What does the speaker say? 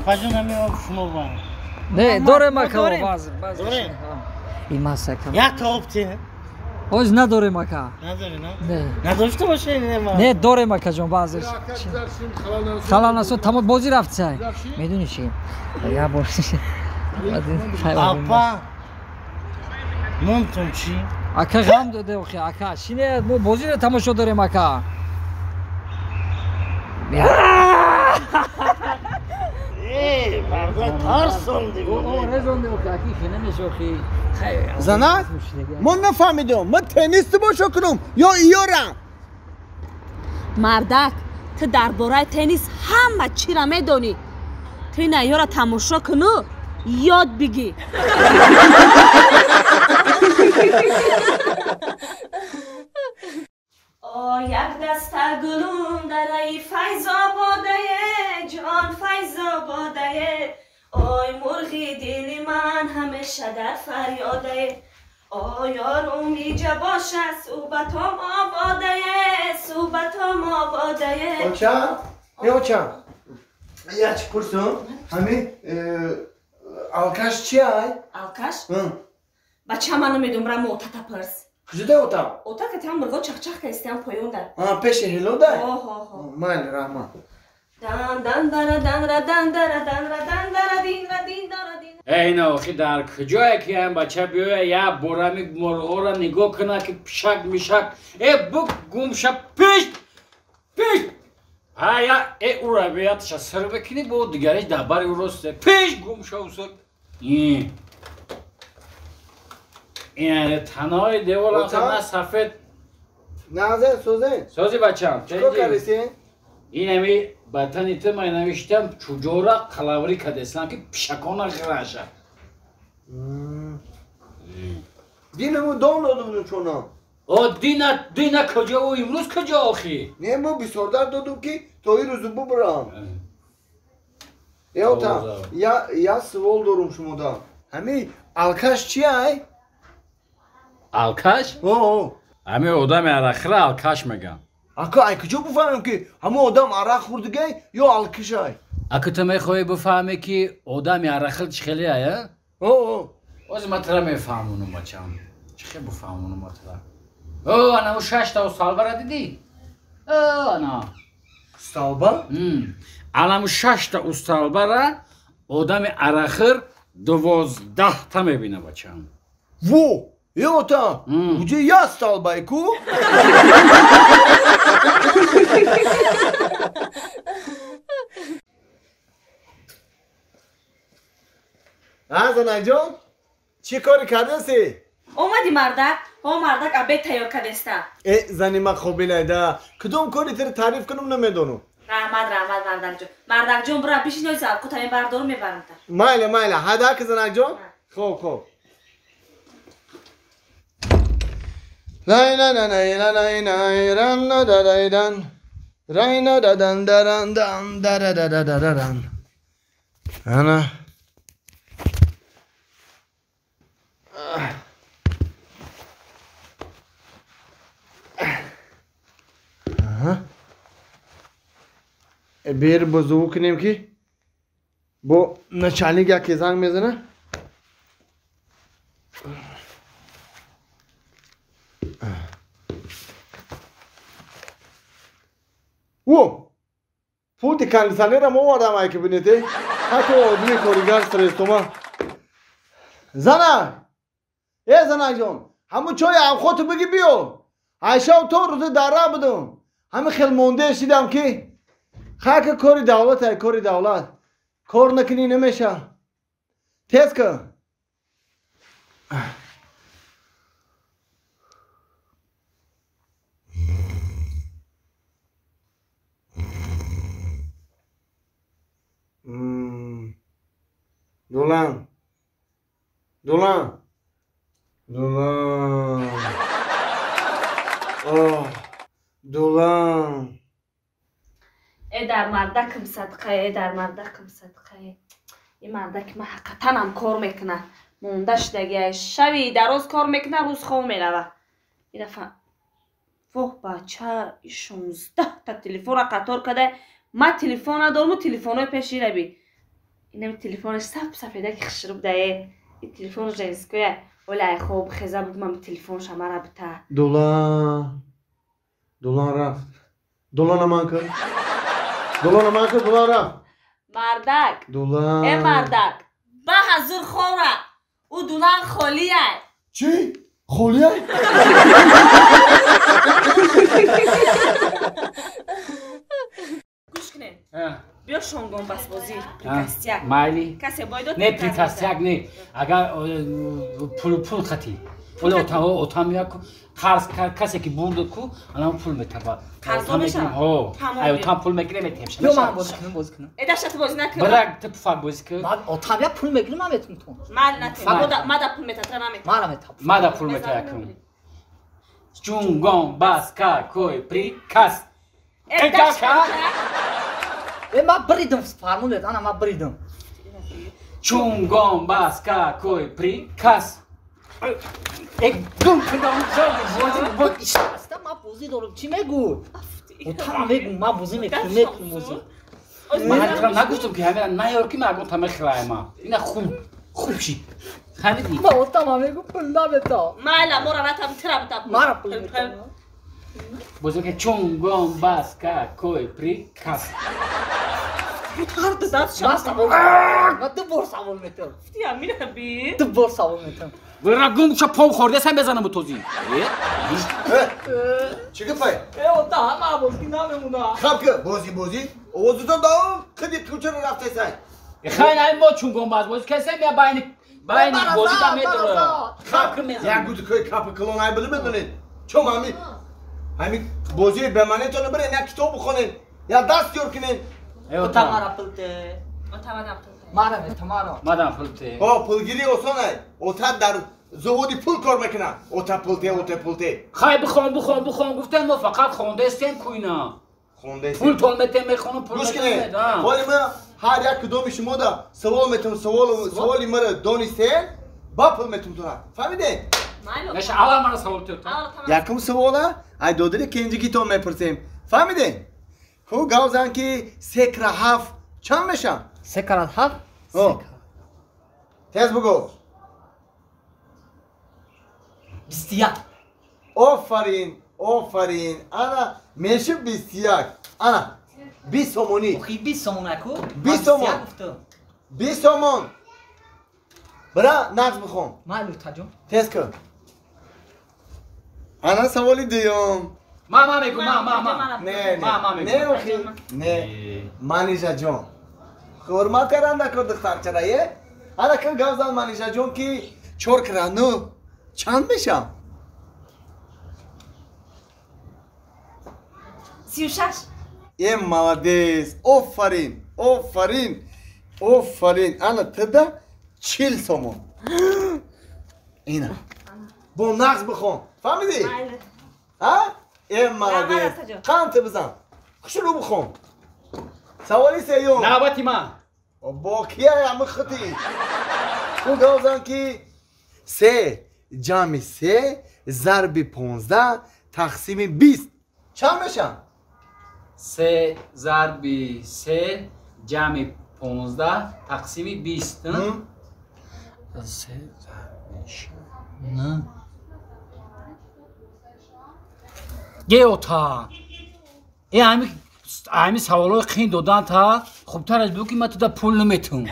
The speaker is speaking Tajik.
Апаҷон, ҳами шумо ба. Не, дорем ака, баъзе баъзе. Дорем? Имасака. Як та об те. Оз надорем ака. Надорем, на? Не. Надошта бошед, не ма. Не, дорем акаҷон, баъзе. Халал насо, тамом бозӣ рафт сай. Медонӣ чӣ? Я бор. Апа. Нонтон чӣ? Ака ғам доде охи, ака. Шине, мо бозиро тамошо дорем ака. Э, марда тарсонди. О, резонди охи, аки хеле мешохи. Занак, ман нафаҳмидам, ман теннис тамошо кунам ё иёра? Мардак, ту дар бораи теннис ҳама чиро медонӣ. Ту ина иёра тамошо куну, ёд бигӣ. О, як даста гулум дараи Файзободае, ҷон Файзободае. Ой, мурғи дили ман ҳамеша дар фарёдае. Ой, ёрум иҷа боша, суҳбатом ободае, суҳбатом ободае. Оча, э оча, я чӣ пурсум? Ҳами алкаш чи ай? Алкаш? Бача, ман намедонам, ра отата пурс. Куҷода ота? Ота ка там мурғо чахчах кастиам поёнда. А, пеши ҳилода? Оҳо. Майли, раҳмат. Дан дан дара дан ра дан дара дан ра дан дара дин ра дин дара дин. Эй, на охи дар куҷое ки ам бача биёя, я борами мурғоро нигоҳ куна ки пишак мишак. Э, бук гумша пишт! Пишт! Ая, э ура биятша сир бикунӣ, бо дигариш дар бари ӯ рост. Пишт гумша усур. Ин танои девол на сафед. Назе, сӯзе? Сӯзи бачам. Чикор кардисӣ? Ин ами ба тани ту ман навиштам чуҷора қалаврӣ кардестам ки пишакона ғираша. Динаму дон дода будум чона. О, дина, дина куҷо ӯ имрӯз куҷо охи? Не, мо бисёрдар додум ки то ин рӯзу бубурам. Э, ота, я сувол дорум шумода. Ҳами алкаш чи ай? Алкаш? О. Ҳами одами арақхӯра алкаш мегӯям. Ака, ай куҷо бифаҳмем ки ҳамон одам арақ хӯрдигай ё алкишай? Ака, ту мехоҳӣ бифаҳмӣ ки одами арақхӯр чӣ хеле ай, а? О. Ҳозир ман тура мефаҳмонам, бачам. Чӣ хел бифаҳмонам ман тура? О, ана ӯ шашта столбара дидӣ? О, ана. Столба? Анаму шашта устолбара одами арақхӯр 12та мебина, бачам. Во! Э, ота, уҷа як столбай ку? А, занакҷон, чӣ кори кардаси? Омадӣ, мардак? О, мардак, обед тайёр кардеста. Э, зани ман қобилайда. Кудом кори тира таъриф кунам намедонам. Раҳмат, раҳмат, мардакҷон. Мардакҷон, бура бишин, ҳози алқута мебардорум, мебарам та. Майла, майла, ҳадаки занакҷон. Хоб, хоб. Лай ла ла лай ла лай лай ран ла да лай дан. Рай ла да дан да ран дан да ра да да да ра ран. Ана. Аҳа. Бер бозуву кунем ки бо начальник яке занг мезана. О! Пулти кондиционерам овардам, ай ки бинете. Ҳатто одами коригар стресстома. Занак! Э, занакҷон, ҳамун чойи авхоту биги биё. Айшав то рӯзи дара будум. Ҳами хел монде шидам ки хака кори давлат ай, кори давлат. Кор накунӣ намеша. Тез кун. Долан. Долан. Долан. Оҳ, Долан. Э, дар мардакам садқа, э, дар мардакам садқа. Ин мардаки ман ҳақиқатанам кор мекунад. Монда шудагиай. Шави дароз кор мекунад, рӯз хоб мерава. Ин дафъа воҳ, бача, 16та телефонро қатор карда. Ман телефон надорму телефонҳои пеши раби. Инами телефонаш сап сафеда ки хушрӯ будае. И телефон женское. Оля ай хоб хеза бугмам телефонша мара бита. Дулан. Дулан рафт. Дулана ман кар. Дулана ман кар, дулан рафт. Мардак. Дулан. Э мардак. Ба ҳазур хора. Ӯ дулан холиай. Чӣ? Холиай? Гӯш кунед. Биё шонгон басбозӣ, прикастяк. Майли. Касе бойдод Не прикастяк не. Агар пул хати. Оля отам як қарз касе ки бурд ку, анам пул метаба. Қарздор мешавад? Ҳо. Ай отам пул мегирем метем. Биё ман бозӣ кунам, бозӣ кунам. Э даша ту бозӣ накун. Брак ту пуфак бозӣ кун. Ман отам як пул мегирам, ман метум ту. Ман натем. Мада пул метата наметам. Мара метам. Мада пул метая кун. Чунгон бас какой приказ. Э даша. Э ман бридам фармон дед, ана ман бридам. Чунгон бас какой приказ. Э гум кунам бозӣ. Аста ман бозӣ дорам, чӣ мегӯ? Отам мегӯ, ман бозӣ мекунам, мекунам бозӣ. Ман ҳатто нагуфтам ки ҳамина наёр ки ман агон та мехӯраем. Ина хуб, хуб шид. Фаҳмидӣ? Ман отам мегӯ пул намета. Майла, мора натам тира битам. Мара пул мета. Бозӣ ки чунгон бас какой приказ. Ман ду бор савол метам. Ду бор савол метам. Бира гум ша пом хӯрда сам мезанам тозӣ. Чӣ гапай? Э ота ҳама бозӣ намемона. Хаб ки бозӣ бозӣ. Овозутон даом қиди кӯчаро рафтесай. Хай най мо чунгон баз бозӣ касем я байни байни бозӣ да медро. Хаб ки мезанам. Як гуди кӯй капи калон ай биле медонед. Чом ҳами ҳами бозии бемаънитонро бирен як китоб бихонед, як даст ёр кунед. Ота мара пул те. Ота мадам пул те. Мара мета мара. Мадам пул те. Ҳо пулгирӣ осон ай. Ота дар заводи пул кор мекунад. Ота пул те, ота пул те. Хай бихон, бихон, бихон гуфтем мо фақат хондаистем куйна. Хондаистем. Пул тон метем мехонам пул. Гӯш кунед. Ҳоли ма ҳар як кудоми шумо да савол метам, саволи маро донистед, ба пул метам тона. Фаҳмидед? Наша аввал мара савол тиёд. Якум савола ай додари кенҷигитон мепурсем. Фаҳмидед? Ку гав зан ки 3 кра 7 чанд мешавад? 3 кра 7? Тез бугӯ. 21. Офарин, офарин. Ана мешуд 21. Ана 20 сомонӣ. Охи 20 сомон аку? 20 сомон. 20 сомон. Бира нақш бихон. Майли таҷон. Тез кун. Ана саволи дуюм. Ма мегӯ, ма. Не, ма не, не, охи. Не. Манижаҷон. Ҳурмат кардан дакор духтарчара, е? Ана кун гап зан Манижаҷон ки 4 кра 9 чанд мешавад? 36. Е, молодец. Офарин, офарин, офарин. Ана тида 40 сомон. Ина. Бо нақш бихон. Фаҳмидӣ? А? Е, молодец. Қант бизан. Хушрӯ бихон. Саволи сеюм. Навбати ман. Бо кия ҳами хути? Ку гап зан ки 3 ҷамъи 3 зарби 15 тақсими 20 чанд мешавад? 3 зарби 3 ҷамъи 15 тақсими 20. 3 зарби 9. Геота. Э ҳами саволҳои қин додан та хубтар аз бу ки ман туда пул наметум.